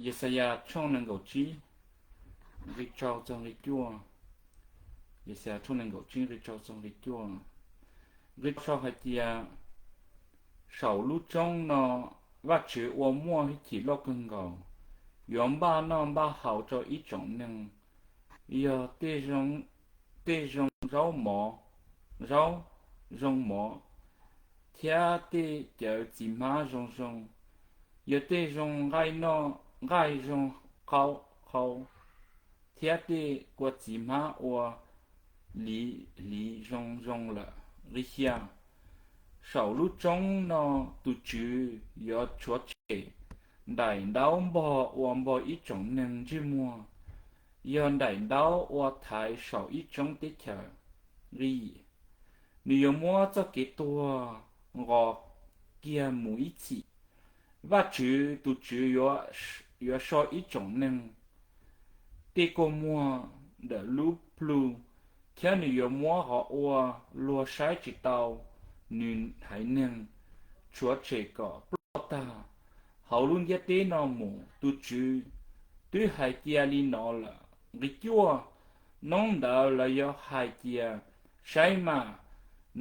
Yexayas tshooj nees nkaum tsib, nqi rau txog nqi cuaj. Yexayas tshooj nees nkaum tsib nqi rau txog nqi cuaj, nqi rau hais tias, saum lub roob no Vajtswv ua muaj hwj chim loj kawg nkaus, yuav npaj noj npaj haus rau ib tsoom neeg, yog tej zoo zaub mov, zaub zoo mov, thiab tej cawv txiv hmab zoo zoo, yog tej zoo nqaij noj nqaij zoo qau qhau, thiab tej kua txiv hmab ua li hliv zoo zoo lawm. Nqi xya, saum lub roob no tus Tswv yuav tshuav tshem nraim ntaub npog ua npog ib tsoom neeg ntsej muag, yog nraim ntaub ua thaiv saum ib tsoom teb chaws. Nqi yim, nws yuav muab txoj kev tuag nqos kiag mus ib txhis. Vajtswv tus Tswv yuav so ib tsoom neeg tej kua muag ntawm lub plhu, thiab nws yuav muab qhov uas luag saib tsis taus nws haiv neeg tshuav tshem kom ploj tag hauv lub ntiaj teb no mus. Tus Tswv twb hais cia li no lawm. Nqi cuaj, hnub ntawd lawv yuav hais tias, saib mas,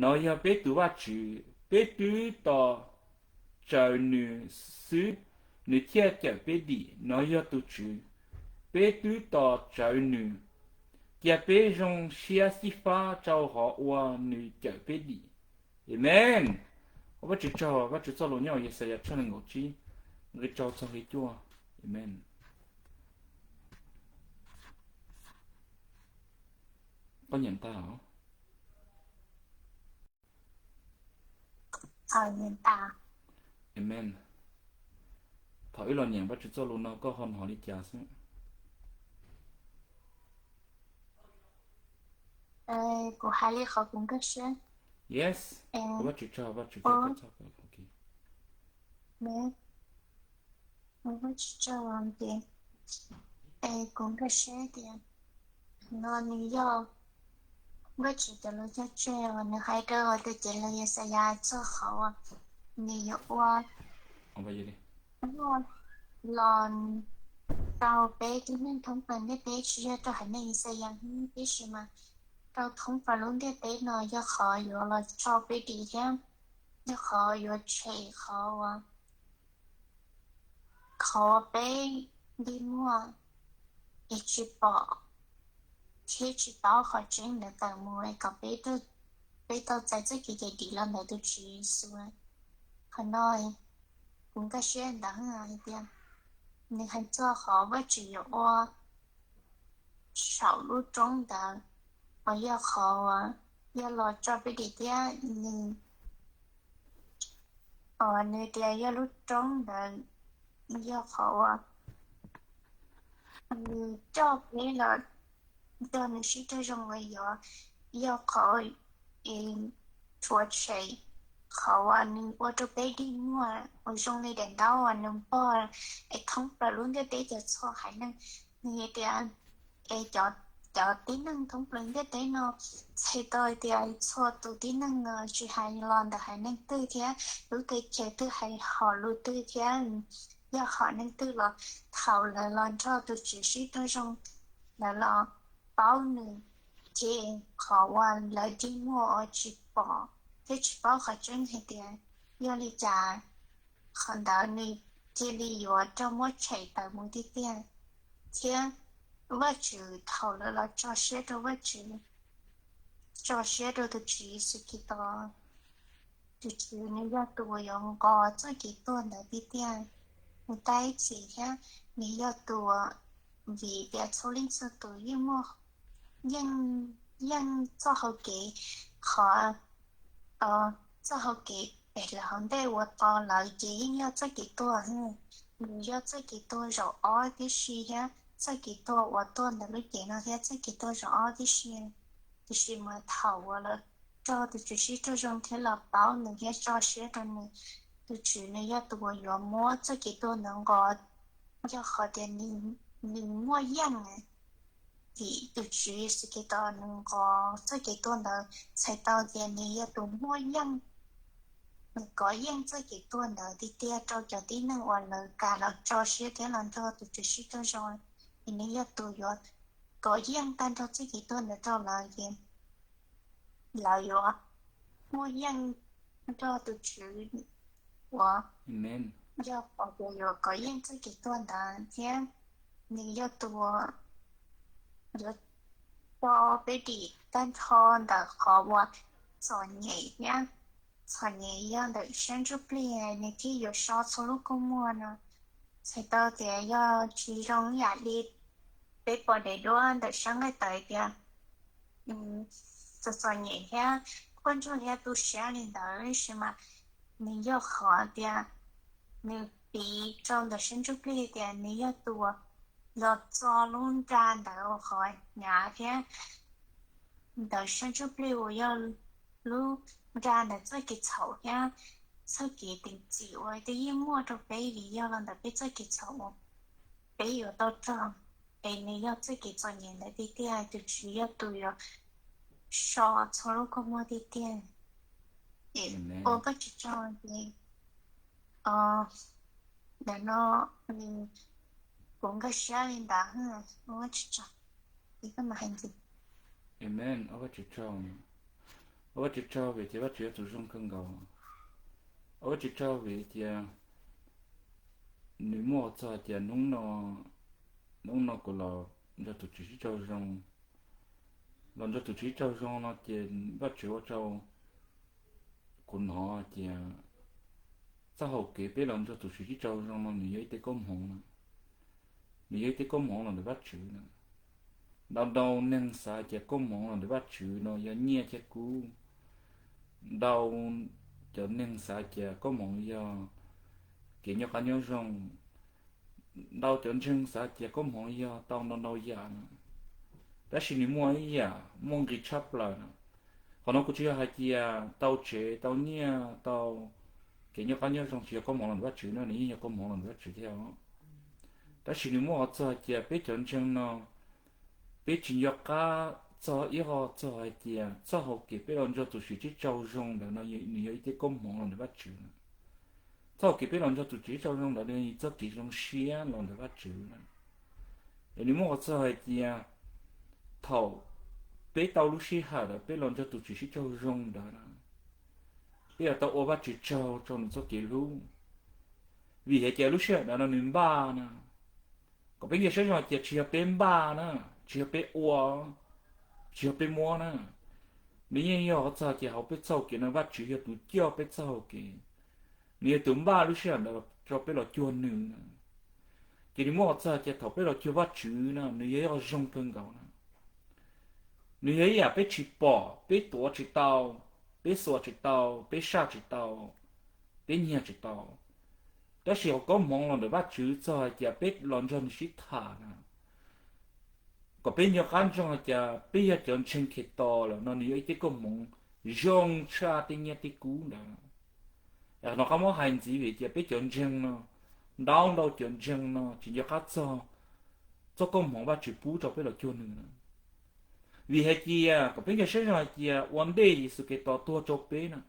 nov yog peb tus Vajtswv, peb twb tos raws nws xwb, nws thiaj cawm peb dim. Nov yog tus Tswv, peb twb tos raws nws, cia peb zoo siab xib fab rau qhov uas nws cawm peb dim. Amees. Ua Vajtswv tsaug, Vajtswv txoj lus nyob hauv Yexayas tshooj nees nkaum tsib nqi rau txog nqi cuaj. Amees. Koj nyeem tag os? Amees. Thaum wb los nyeem Vajtswv txoj lus no koj ho hnov li cas xwb? Kuv hais li qhov kuv nkag siab. Yes. Ua Vajtswv tsaug, Vajtswv tsaug, koj txhob, ok. Ua Vajtswv tsaug ces, es kuv nkag siab tias no nws yog Vajtswv cov lus cog tseg uas nws hais rau tus cev lus Yexayas txog qhov uas nws yuav ua los rau peb tib neeg thoob plaws ntiaj teb, tsis yog rau haiv neeg Yexayas tib si mas rau thoob plaws lub ntiaj teb no yog qhov yuav los tso peb dim thiab yog qhov yuav tshem qhov uas qhov peb dig muag es tsis pom thiab tsis paub qhov tseeb ntawd tawm mus es kom peb tau txais txoj kev cawm dim los ntawm tus Tswv Yexus. Qhov no kuv nkag siab ntawd hais tias nws hais txog qhov Vajtswv yuav ua saum lub roob ntawd uas yog qhov uas yog los tso peb dim thiab nws uas nws tias yog lub roob ntawd yog qhov uas nws coj peb los nrog nws sib raug zoo uas yuav yog qhov tshuav tshem qhov uas nws ua rau peb dig muag uas zoo li daim ntaub uas nws npog es thoob plaws lub ntiaj teb cov txhua haiv neeg. Nws tias es cov tib neeg thoob plaws ntiaj teb no txhais tau tias txhua tus tib neeg no tsis hais los ntawm haiv neeg twg thiab lub teb chaws twg hais hom lus twg thiab yog hom neeg twg los thaum lawv los nrog tus Tswv sib raug zoo, lawv los paub nws, ces qhov uas lawv dig muag uas tsis pom thiab tsis paub qhov tseeb hais tias yog li cas, qhov ntawd nws cia li yuav raug muab tshem tawm mus tiag tiag. Thiab Vajtswv thaum lawv los tso siab rau Vajtswv, tso siab rau tus Tswv Yexus Khetos, tus Tswv nws yog tus uas yuav nqos txoj kev tuag ntawd tiag tiag mus tag ib txhis thiab nws yog tus uas, vim tias txhua leej txhua tus yeej muaj, yeej txoj hau kev, qhov txoj hau kev pem lawv hauv ntej ua tau lawm ces yeej yog txoj kev tuag. Nws yog txoj kev tuag zaum ob tib si thiab txoj kev tuag uas tuag ntawm lub cev no thiab txoj kev tuag zaum ob tib si. Tiam sis mas thaum uas lawv raug tus Tswv sib raug zoo thiab los paub nws thiab tso siab rau nws, tus Tswv nws yog tus uas yuav muab txoj kev tuag ntawd nqos, yog qhov tias nws muaj yeej. Vim tus Tswv Yexus Khetos nws nqos txoj kev tuag ntawd txhais tau tias nws yog tus muaj yeej. nws kov yeej txoj kev tuag ntawd tiag tiag rau cov tib neeg uas lawv kam los tso siab thiab los nrog tus Tswv sib raug zoo, es nws yog tus yuav kov yeej tag nrho txoj kev tuag ntawd rau lawv, ces lawv yuav muaj yeej nrog tus Tswv uas yog qhov uas yuav kov yeej txoj kev tuag ntawd thiab nws yog tus yuav tso peb dim tag nrho ntawm qhov uas txom nyem thiab txom nyem yog ntawm sab ntsuj plig, nws thiaj yuav so txhua lub kua muag no. Txhais tau tias yog tsis zoo yam li peb pom daim duab ntawm sab nqaij tawv tias txom txom nyem thiab quaj ntsuag thiab tu siab li ntawd, tab sis mas nws yog qhov tias nws piv rau ntawm sab ntsuj plig tias nws yog tus los txo lub nra ntawd ua qhov hnyav thiab ntawm sab ntsuj plig uas yog lub nra ntawm txoj kev txhaum thiab txoj kev teem txim uas twb yeej muaj rau peb vim yog los ntawm peb txoj kev txhaum uas peb yuav tau raug, es nws yog txoj kev txom nyem ntawd tiag tiag, tus Tswv yog tus yuav so txhua lub kua muag tiag tiag. Es ua Vajtswv tsaug ces ntawm no nws, kuv nkag siab li ntawd, ua Vajtswv tsaug. Amen. Ua Vajtswv tsaug, ua Vajtswv tsaug vim tias Vajtswv yog tus zoo kawg nkaus. Ua Vajtswv tsaug vim tias nws muaj qhov txog hais tias hnub no, hnub no kuv los nrog tus Tswv sib raug zoo, los nrog tus Tswv sib raug zoo no ces Vajtswv ua rau kuv hnov hais tias txoj hau kev peb los nrog tus Tswv sib raug zoo no nws yog ib tej koob hmoov no, nws yog ib tej koob hmoov los ntawm Vajtswv na. Ntau ntau neeg xav hais tias koob hmoov los ntawm Vajtswv no yog nyiaj thiab kub. Ntau cov neeg xav hais tias koob hmoov yog kev nyob qab nyob zoo. Ntau cov ntseeg xav hais tias koob hmoov yog tau ntau ntau yam no, tab sis nws muaj ib yam muaj nqis tshaj plaws na. Qhov no kuv tsis yog hais tias tau tsev, tau nyiaj, tau kev nyob qab nyob zoo tsis yog koob hmoov los ntawm Vajtswv no, nws yeej yog koob hmoov los ntawm Vajtswv thiab. Tab sis nws muaj qhov txog hais tias peb cov ntseeg no, peb tsis nco qab txog ib qho txog hais tias txoj hau kev peb los nrog tus Tswv sib raug zoo ntawd no nws yog ib tej koob hmoov los ntawm Vajtswv na. Txoj hau kev peb los nrog tus Tswv sib raug zoo ntawd nws yog txoj kev zoo siab los ntawm Vajtswv na. Es nws muaj qhov txog hais tias thaum peb tau lub sij hawm ntawd peb los nrog tus Tswv sib raug zoo ntawd na, peb yuav tau ua Vajtswv tsaug rau nws txoj kev hlub. Vim hais tias lub sij hawm ntawd no nws npaj na, kom peb nkag siab zog hais tias tsis yog peb npaj na, tsis yog peb ua, tsis yog peb muab na. Nws yeej yog qhov txog hais tias hauv peb txoj hau kev no Vajtswv yog tus coj peb txoj hau kev, nws yog tus npaj lub sij hawm ntawd rau peb los cuag nws na. Ces nws muaj qhov txog hais tias thaum peb los cuag Vajtswv na nws yog ib qho zoo kawg nkaus na. Nws yog ib yam peb tsis pom, peb tuav tsis tau, peb xuas tsis tau, peb saj tsis tau, peb nyiag tsis tau. Tab sis hauv koob hmoov los ntawm Vajtswv txog hais tias peb los nrog nws sib tham na, kom peb nco qab ntsoov hais tias peb yog cov ntseeg Khetos lawm no nws yog ib tej koob hmoov zoo tshaj tej nyiaj tej kub ntawd. Qhov no qab muab hais ntxiv vim tias peb cov ntseeg no, ntau ntau cov ntseeg no tsis nco qab txog txoj koob hmoov Vajtswv pub rau peb los cuag nws na. Vim hais tias kom peb nkag siab zog hais tias ua ntej Yexus Khetos tuag rau peb na,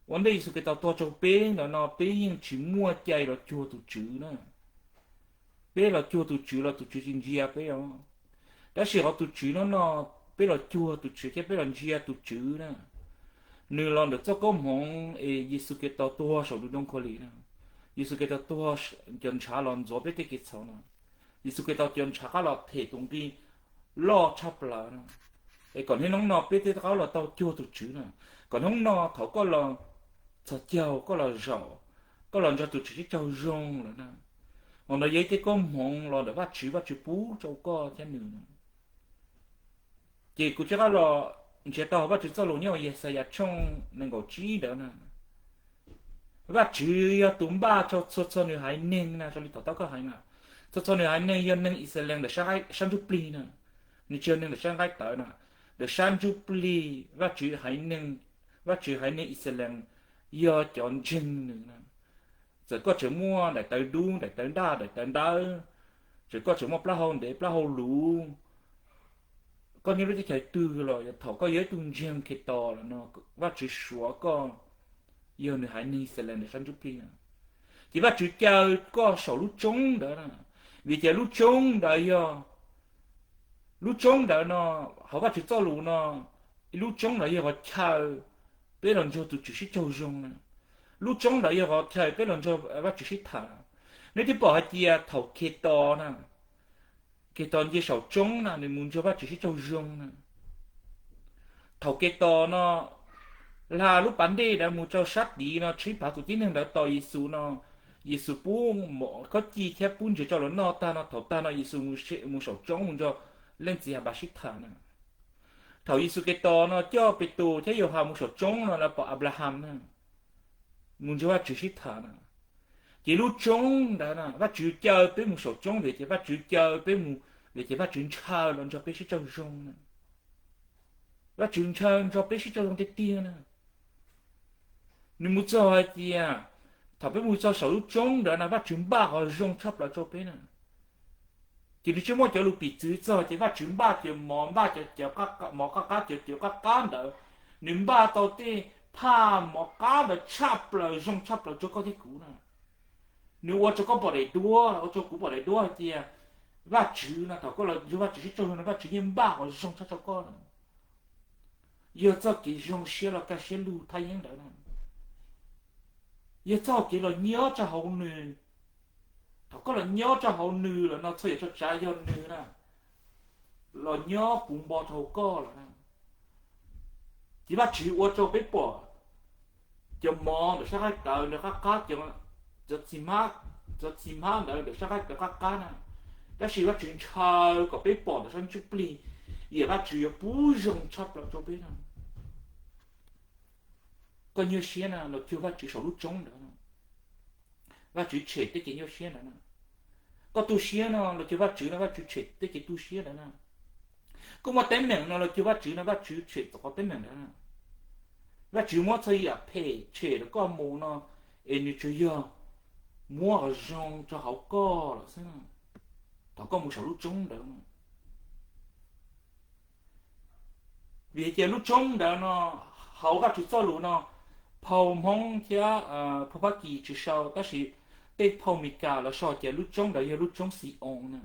ua ntej Yexus Khetos tuag rau peb ntawd no peb yeej tsis muaj cai los cuag tus Tswv na. Peb los cuag tus Tswv los tus Tswv tsis ntsia peb os. Tab sis qhov tus Tswv no no, peb los cuag tus Tswv thiab peb los ntsia tus Tswv na, nws los ntawm txoj koob hmoov es Yexus Khetos tuag saum ntug ntoo khuav lis na. Yexus Khetos tuag, cov ntshav los ntxuav peb tej kev txhaum na. Yexus Khetos cov ntshav qab los them tus nqi loj tshaj plaws na. Es kom niaj hnub no peb tej qab los tau cuag tus Tswv na. Kom hnub no thaum koj los txhos caug, koj los zaum, koj los nrog tus Tswv sib raug zoo lawm na, hos no yog ib tej koob hmoov los ntawm Vajtswv, Vajtswv pub rau koj thiab nws na. Ces kuv rov qab los nrhiav tau hauv Vajtswv txoj lus nyob hauv Yaxayas tshooj nees nkaum tsib ntawd na. Vajtswv yog tus npaj rau txhua txhua nws haiv neeg na, raws li tom taub koj hais na. Txhua txhua nws haiv neeg yog neeg Yixalayees ntawm sab ntsuj plig na, nws tsis yog neeg ntawm sab nqaij tawv na. Ntawm sab ntsuj plig Vajtswv haiv neeg, Vajtswv haiv neeg Yixalayees yog cov ntseeg nws na. Txawm koj tseem muaj daim tawv dub, daim tawv ntaj, daim tawv dawb, txawm koj tseem muaj plaub hau ntev plaub hau luv, koj nyob lub teb chaws twg los yog thaum koj yog ib tug ntseeg Khetos lawm no, Vajtswv suav koj yog nws haiv neeg Yixalayees ntawm sab ntsuj plig na. Ces Vajtswv caw koj saum lub tsoob ntawd na, vim tias lub tsoob ntawd yog, lub tsoob ntawd no, hauv Vajtswv txoj lus no, lub tsoob ntawd yog qhov chaw peb los nrog tus Tswv sib raug zoo na. Lub tsoob ntawd yog qhov chaw peb los nrog Vajtswv sib tham. Nej twb pom hais tias thaum Khetos na, Khetos nce saum tsoob na, nws mus nrog Vajtswv sib raug zoo na. Thaum Khetos no hla lub pas dej ntawd mus rau sab tid no, tsib phav tus tib neeg ntawd tos Yexus no, Yexus pub mov khob cij thiab pub ntses rau lawv noj tag no, thaum tag no Yexus mus saum tsoob mus nrog leej txiv Hanpas sib tham na. Thaum Yexus Khetos no coj Petus thiab Yauhas mus saum tsoob no lawv pom Anplahas na, mus nrog Vajtswv sib tham na. Ces lub tsoob ntawd na Vajtswv caw peb mus saum tsoob vim tias Vajtswv caw peb mus, vim tias Vajtswv ntshaw los nrog peb sib raug zoo na. Vajtswv ntshaw nrog peb sib raug zoo tiag tiag na. Nws mus txog hais tias thaum peb mus txog saum lub tsoob ntawd na Vajtswv npaj qhov zoo tshaj plaws rau peb na. Ces nws tsis muaj cov lus piv txwv txog tias Vajtswv npaj cov mov, npaj cov mov qab qab, cov cawv qab qab ntawd, nws npaj tau tej phaj mov qab ntawd tshaj plaws zoo tshaj plaws rau koj thiab kuv na. Nws ua rau koj pom daim duab, ua rau kuv pom daim duab hais tias Vajtswv no thaum koj los nrog Vajtswv sib raug zoo no Vajtswv yeej npaj qhov zoo tshaj rau koj na. Yog txoj kev zoo siab los kaj siab lug thaj yeeb ntawd na. Yog txoj kev los nyob rau hauv nws. Thaum koj los nyob rau hauv nws lawm no txhua yam tsav yog nws na, los nyob puv npo rau hauv koj lawm na. Ces Vajtswv ua rau peb pom cov mov ntawm sab qaib tawv ntawd qab qab, cov txiv hmab ntawd ntawm sab qaib tawv qab qab na. Tab sis Vajtswv ntshaw kom peb pom ntawm sab ntsuj plig, vim Vajtswv yuav pub zoo tshaj plaws rau peb na. Koj nyuaj siab na los cuag Vajtswv saum lub tsoob ntawd, Vajtswv tshem tej kev nyuaj siab ntawd na. Koj tu siab no los cuag Vajtswv no, Vajtswv tshem tej kev tu siab ntawd na. Koj muaj teeb meem no los cuag Vajtswv no, Vajtswv tshem txog qhov teeb meem ntawd na. Vajtswv muab txhua yam phem tshem rau koj mus no, es nws tsuas yog muab qhov zoo rau hauv koj lawm xwb, thaum koj mus saum lub tsoob ntawd. Vim hais tias lub tsoob ntawd no, hauv Vajtswv txoj lus no, phau Hmoob thiab phau Fab Kis tsis sau, tab sis tej phau Mes Kas los sau tias lub tsoob ntawd yog lub tsoob Xi-oos na.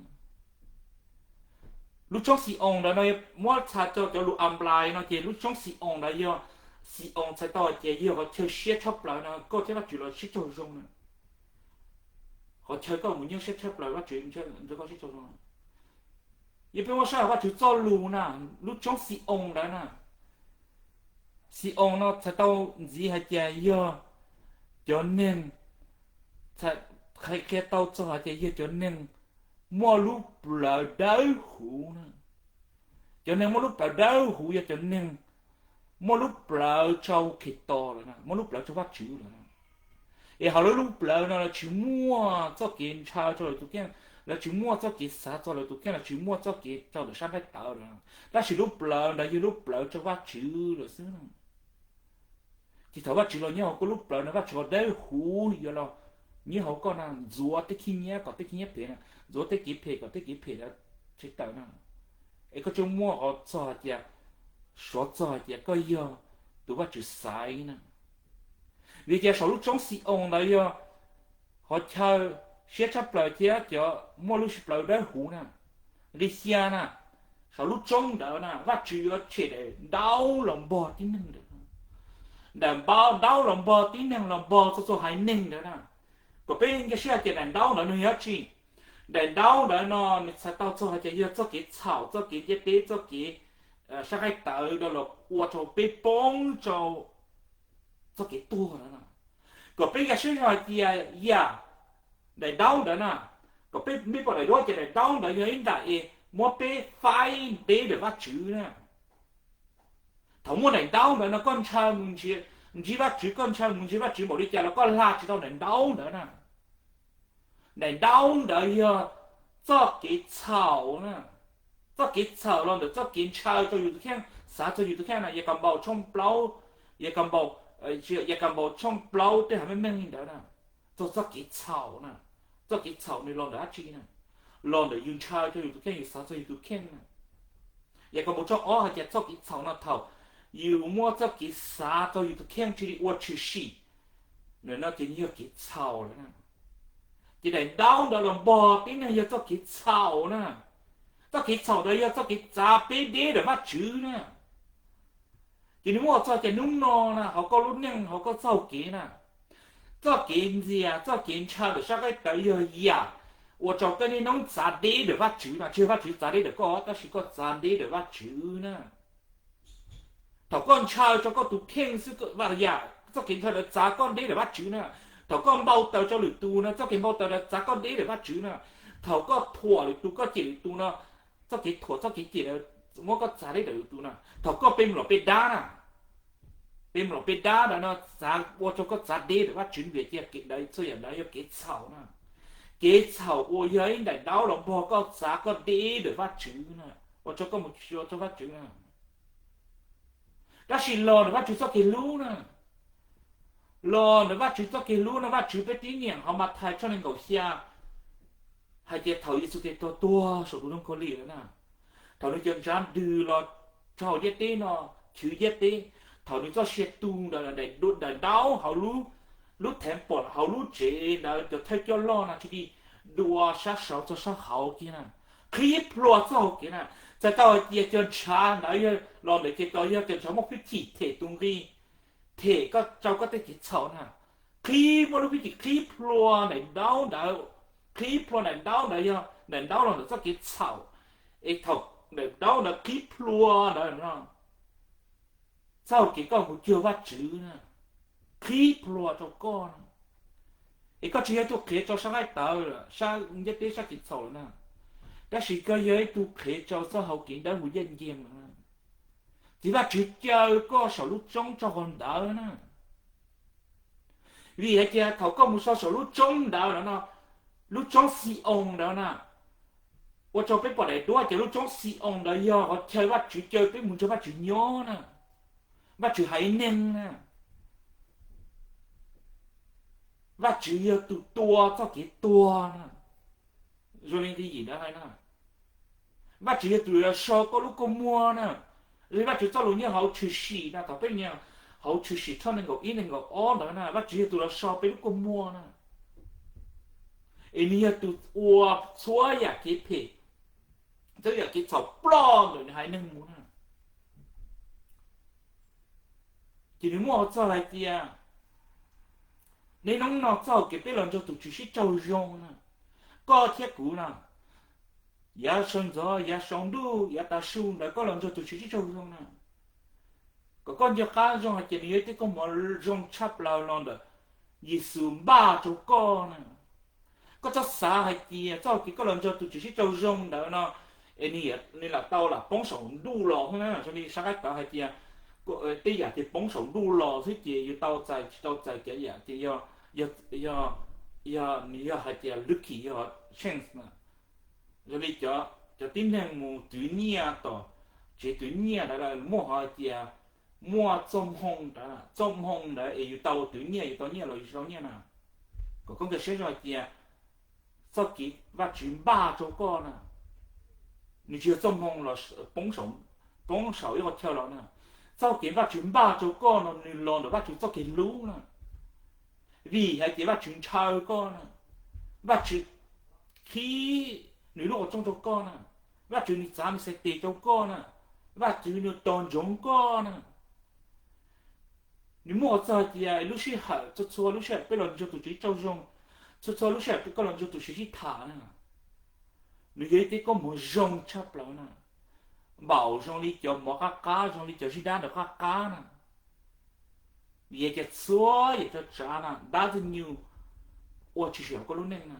Lub tsoob Xi-oos ntawd no muab txhais rau cov lus Anplais no ces lub tsoob Xi-oos ntawd yog, Xi-oos txhais tau hais tias yog qhov chaw siab tshaj plaws no koj thiab Vajtswv los sib raug zoo na. Qhov chaw koj mus nyob siab tshaj plaws, Vajtswv nrog koj sib raug zoo. Yog peb muab saib hauv Vajtswv txoj lus na, lub tsoob Xi-oos ntawd na, Xi-oos no txhais tau ntxiv hais tias yog cov neeg, qhia tau txog hais tias yog cov neeg muaj lub plawv dawb huv na. Cov neeg muaj lub plawv dawb huv yog cov neeg muaj lub plawv rau Khetos lawm na, muaj lub plawv rau Vajtswv lawm na. Es hauv lawv lub plawv no lawv tsis muaj txoj kev ntshaw rau lawv tus kheej, lawv tsis muaj txoj kev xav txog lawv tus kheej, lawv tsis muaj txoj kev rau ntawm sab nqaij tawv lawm na. Tab sis lub plawv ntawd yog lub plawv rau Vajtswv lawm xwb. Ces thaum Vajtswv los nyob hauv koj lub plawv no, Vajtswv qhov dawb huv yuav los nyob hauv koj na, ntxuav tej khib nyiab kom tej khib nyiab phem na, ntxuav tej kev phem kom tej kev phem ntawd tsis tawm na. Es koj tsuas muaj qhov txog hais tias, suav txog hais tias koj yog tus Vajtswv xaiv na. Vim tias saum lub tsoob Xi-oos ntawd yog qhov chaw siab tshaj plaws thiab cov muaj lub plawv dawb huv na. Nqi xya na, saum lub tsoob ntawd na Vajtswv yuav tshem daim ntaub los npog tib neeg ntawd. Daim ntaub los npog tib neeg los npog txhua txhua haiv neeg ntawd na. Kom peb nkag siab hais tias daim ntaub ntawd nws yog dab tsi. Daim ntaub ntawd no nws txhais tau txog hais tias yog txoj kev txhaum, txoj kev ntiaj teb, txoj kev sab nqaij tawv los ua rau peb poob rau txoj kev tuag ntawd na. Kom peb nkag siab hais tias yam daim ntaub ntawd na, kom peb, peb pom daim duab ces daim ntaub ntawd yog ib daim es muab peb faib deb ntawm Vajtswv na. Thaum muaj daim ntaub ntawd no koj ntshaw mus ntsib Vajtswv, koj ntshaw mus ntsib Vajtswv npaum li cas los koj hla tsis tau daim ntaub ntawd na. Daim ntaub ntawd yog txoj kev txhaum na. Txoj kev txhaum los ntawm txoj kev ntshaw rau yus tus kheej, xav txog yus tus kheej na. Yakanpaus tshooj plaub, Yakanpaus, Yakanpaus tshooj plaub tej hav meej meej li ntawd na, txog txoj kev txhaum na. Txoj kev txhaum nws los ntawm dab tsi na? Los ntawm yus ntshaw rau yus tus kheej, yus xav txog yus tus kheej na. Yakanpaus tshooj ob hais tias txoj kev txhaum no thaum yus muab txoj kev xav txog yus tus kheej cia li ua tshwm sim Ntawm no ces yog kev txhaum lawm na. Ces daim ntaub ntawd los npog tib neeg yog txoj kev txhaum na. Txoj kev txhaum ntawd yog txoj kev txav peb deb ntawm Vajtswv na. Ces nws muab ua txog ces hnub no na, hauv koj lub neej, hauv koj txoj hau kev na, txoj kev ntxias, txoj kev ntshaw ntawm sab qaib tawv yog yam ua rau koj niaj hnub txav deb ntawm Vajtswv no. Tsis yog Vajtswv txav deb ntawm koj, tab sis koj txav deb ntawm Vajtswv na. Thaum koj ntshaw rau koj tus kheej xwb, yam txoj kev ntshaw ntawd txav koj deb ntawm Vajtswv na. Thaum koj npau taws rau lwm tus no, txoj kev npau taws ntawd txav koj deb ntawm Vajtswv na. Thaum koj thuam lwm tus, koj cem lwm tus no, txoj kev thuam, txoj kev cem ntawd muab koj txav deb ntawm lwm tus na. Thaum koj pe mlom pe dab na, pe mlom pe dab ntawd no txav, ua rau koj txav deb ntawm Vajtswv, vim tias kev ntawd, txhua yam ntawd yog kev txhaum na. Kev txhaum uas yog ib daim ntaub los npog koj, txav koj deb ntawm Vajtswv na, ua rau koj mus tsis tau rau Vajtswv na. Tab sis los ntawm Vajtswv txoj kev hlub na, los ntawm Vajtswv txoj kev hlub no, Vajtswv peb tib nyiam hauv Mathais tshooj nees nkaum xya hais tias thaum Yexus Khetos tuag saum tus ntoo khaub lig lawm na, thaum nws cov ntshav ntws los rau hauv ntiaj teb no, chwv ntiaj teb, thaum nws txoj sia tu ntawd, daim ntaub hauv lub, lub theev pom hauv lub tsev ntawd, cov thawj coj loj no thiaj li dua sab saud txog sab hauv kiag na, qhib plhuav txoj hau kev na. Txhais tau hais tias cov ntshav ntawd yog los ntawm Khetos, yog cov ntshav muaj hwj chim them tus nqi, them koj, rau koj tej kev txhaum na. Qhib, muaj lub hwj chim qhib plhuav daim ntaub ntawd, qhib plhuav daim ntaub ntawd, yog daim ntaub los ntawm txoj kev txhaum. Es thaum daim ntaub ntawd qhib plhuav ntawd no, txoj hau kev koj mus cuag Vajtswv na, qhib plhuav rau koj na. Es koj tsis yog tus qhia rau sab qaib tawv, sab ntiaj teb sab kev txhaum lawm na, tab sis koj yog ib tug qhia rau txoj hau kev dawb huv ncaj ncees lawm na. Ces Vajtswv caw koj saum lub roob rau qhov ntawd na. Vim hais tias thaum koj mus so saum lub roob ntawd lawm no, lub roob Xi-oos ntawd na, ua rau peb pom daim duab ces lub roob Xi-oos ntawd yog qhov chaw Vajtswv caw peb mus nrog Vajtswv nyob na. Vajtswv haiv neeg na, Vajtswv yog tus tua txoj kev tuag na. Zoo li nqi yim ntawd hais na, Vajtswv yog tus los so koj lub kua muag na. Zoo li Vajtswv txoj lus nyob hauv Tshwm Sim na, thaum peb nyeem hauv Tshwm Sim tshooj nees nkaum ib nees nkaum ob ntawd na, Vajtswv yog tus los so peb lub kua muag na. Es nws yog tus ua txhua yam kev phem, txhua yam kev txhaum ploj ntawm nws haiv neeg mus na. Ces nws muaj qhov txog hais tias, niaj hnub no txoj hau kev peb los nrog tus Tswv sib raug zoo na, koj thiab kuv na, yav sawv ntxov, yav saum ntuj, yav tav su ntawd koj los nrog tus Tswv sib raug zoo na, kom koj nco qab zoo hais tias nws yog tej koob hmoov zoo tshaj plaws los ntawm Yexus npaj rau koj na. Koj txhob xav hais tias txoj hau kev koj los nrog tus Tswv sib raug zoo ntawd no es nws lam tau lam poob saum ntuj los xwb na. Zoo li sab qaib tawv hais tias tej yam ces poob saum ntuj los xwb ces yus tau txais tsis tau txais cov yam ces yog, yog, yog, nws yog hais tias lucky, yog chance na. Zoo li cov tib neeg mus twv nyiaj tom tsev twv nyiaj ntawd, muaj hais tias muaj txoj hmoo ntawd, txoj hmoo ntawd es yus tau twv nyiaj, yus tau nyiaj los yus tsis tau nyiaj na. Kom koj nkag siab zoo hais tias txoj kev Vajtswv npaj rau koj na, nws tsis yog txoj hmoo los poob saum ib qho chaw los na. Txoj kev Vajtswv npaj rau koj no nws los ntawm Vajtswv txoj kev hlub na. Vim hais tias Vajtswv ntshaw koj na, Vajtswv qhib nws lub qhov rooj rau koj na, Vajtswv nws txav nws xais tes rau koj na, Vajtswv nws tos ntsoov koj na. Nws muaj qhov txog hais tias lub sij hawm, txhua txhua lub sij hawm peb los nrog tus Tswv sib raug zoo, txhua txhua lub sij hawm peb koj los nrog tus Tswv sib tham na, nws yog ib teb koob hmoov zoo tshaj plaws na, npaum zoo li cov mov qab qab, zoo li cov zib dab ntawd qab qab na. Vim hais tias txhua yam cov tsav na, dab ntxwg nyoog ua tshwm sim hauv koj lub neej na,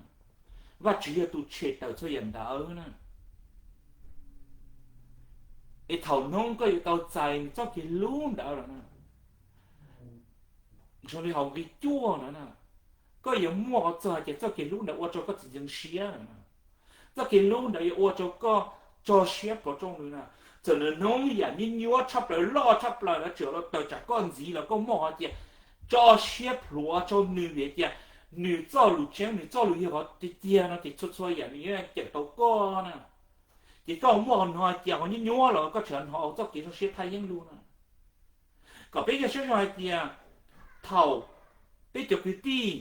Vajtswv yog tus tshem tawm txhua yam ntawd na. Es thaum hnub koj yuav tau txais nws txoj kev hlub ntawd lawm na, zoo li hauv nqi cuaj ntawd na, koj yuav muaj qhov txog hais tias txoj kev hlub ntawd ua rau koj txiv ntxeev siab lawm na. Txoj kev hlub ntawd yuav ua rau koj tso siab plhuav rau nws na. Txawm nws hnub yam nyuaj nyuaj tshaj plaws, loj tshaj plaws los tseem los tawm tsam koj ntxiv los koj muaj qhov tias tso siab plhuav rau nws vim tias nws txoj lus tseeb, nws txoj lus yog qhov tiag tiag no ces txhua txhua yam nws yuav cawm tau koj na. Ces koj muaj qhov hnov hais tias qhov nyuaj nyuaj los koj tseem hnov txoj kev zoo siab thaj yeeb lug na. Kom peb nkag siab zoo hais tias thaum peb cov kwv tij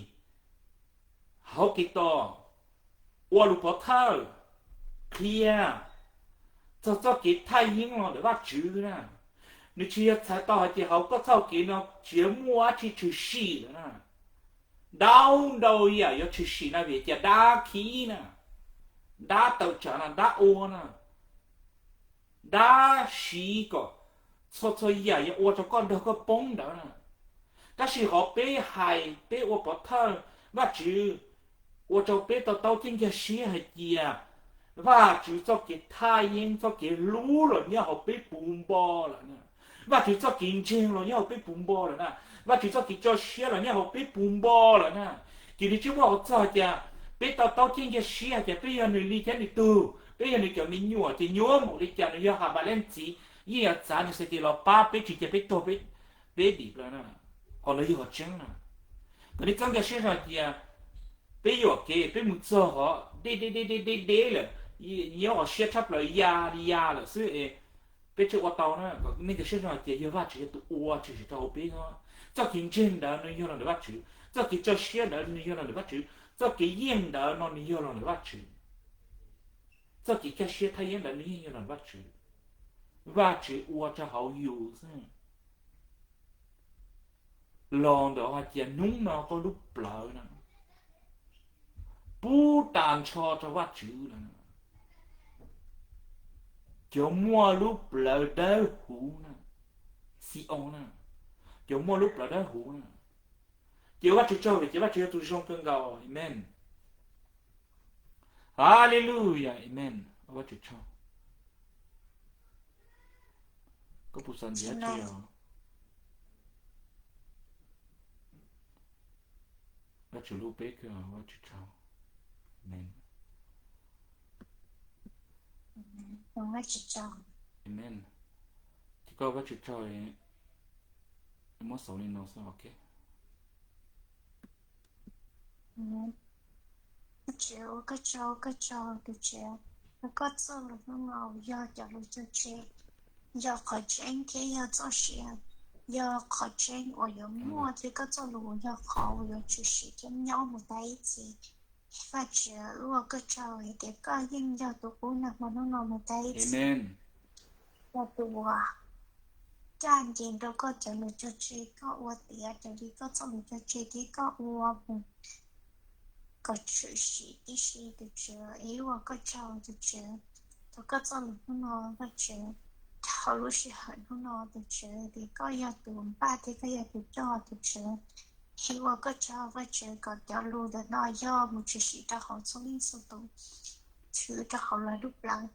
hauv Khetos ua lus pov thawj qhia txog txoj kev thaj yeeb los ntawm Vajtswv na. Nws tsis yog txhais tau hais tias hauv koj txoj kev no tsis muaj dab tsi tshwm sim lawm na. Dab ntau yam yuav tshwm sim na vim tias dab khib na, dab tawm tsam na, dab ua na, dab siv kom txhua txhua yam yuav ua rau koj nrog koj poob ntawd na. Tab sis qhov peb hais peb ua pov thawj Vajtswv ua rau peb to taub thiab nkag siab hais tias Vajtswv txoj kev thaj yeeb txoj kev hlub los nyob hauv peb puv npo lawm na. Vajtswv txoj kev ntseeg los nyob hauv peb puv npo lawm na. Vajtswv txoj kev tso siab los nyob hauv peb puv npo lawm na. Ces nws tsis muaj qhov txog hais tias peb to taub thiab nkag siab hais tias peb yog nws li thiab nws tug, peb yog nws cov me nyuam ces nyuaj npaum li cas nws yog has npam leej txiv yeej yuav txav nws xwb tias los pab peb tsis cia peb tuag peb dim plaws na. Qhov ntawd yog qhov tseeb na. Kom nej txhob nkag siab hais tias peb yuam kev peb mus txog qhov deb deb deb deb deb deb lawm, nyob qhov siab tshaj plaws ya li ya lawm xwb es peb thiaj ua tau na. Kom nej nkag siab hais tias yog Vajtswv yog tus ua tshwm sim rau hauv peb no. Txoj kev ntseeg ntawd nws yog los ntawm Vajtswv, txoj kev tso siab ntawd nws yog los ntawm Vajtswv, txoj kev yeej ntawd no nws yog los ntawm Vajtswv. Txoj kev kaj siab thaj yeeb ntawd nws yeej yog los ntawm Vajtswv. Vajtswv ua rau hauv yus xwb. Los ntawm hais tias hnub no koj lub plawv na pub tas nrho rau Vajtswv lawm. Cov muaj lub plawv dawb huv na, Xi-oos na, cov muaj lub plawv dawb huv na, ces ua Vajtswv tsaug vim ces Vajtswv yog tus zoo kawg nkaus. Amen. Hallelujah, amen. Ua Vajtswv tsaug. Koj puas xav ntiav tsi os? Vajtswv hlub peb kawg, Vajtswv tsaug. Amen. Amen. Ces koj Vajtswv tsaug, muab xaus li no xwb, ok. Vajtswv ua koj tsaug, koj tsaug tus Tswv, rau koj txoj lus hnub no yog cov lus cog tseg, yog qhov tseeb thiab yog txoj sia, yog qhov tseeb uas yuav muaj thiab koj txoj lus uas yog qhov uas yuav tshwm sim thiab nyob mus tas ib txhis. Vajtswv, wb ua koj tsaug hais tias koj yeej yog tus qub nag hmo hnub no mus tas ib txhis. Yog tus uas caj ncees rau koj cov lus cog tseg, koj ua tiav raws li koj txoj lus cog tseg thiab koj ua mus kom tshwm sim tib si tus Tswv. Es wb ua koj tsaug tus Tswv, thov koj txoj lus hnub no Vajtswv, dhau lub sij hawm hnub no tus Tswv, tias koj yog tus npaj thiab koj yog tus coj tus Tswv. Es wb ua koj tsaug Vajtswv kom cov lus ntawm no yog mus tshwm sim rau hauv txhua leej txhua tus, tshwm rau hauv lawv lub plawv,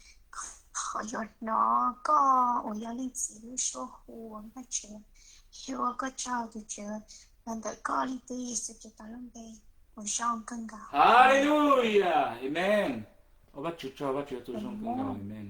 qhov yuav hnov koj uas yog Leej Txiv lub suab hu Vajtswv. Es wb ua koj tsaug tus Tswv, los ntawm koj Leej Tub Yexus Khetos lub npe uas zoo kawg nkaus. Hallelujah, amen. Ua Vajtswv tsaug, Vajtswv tus zoo kawg nkaus, amen.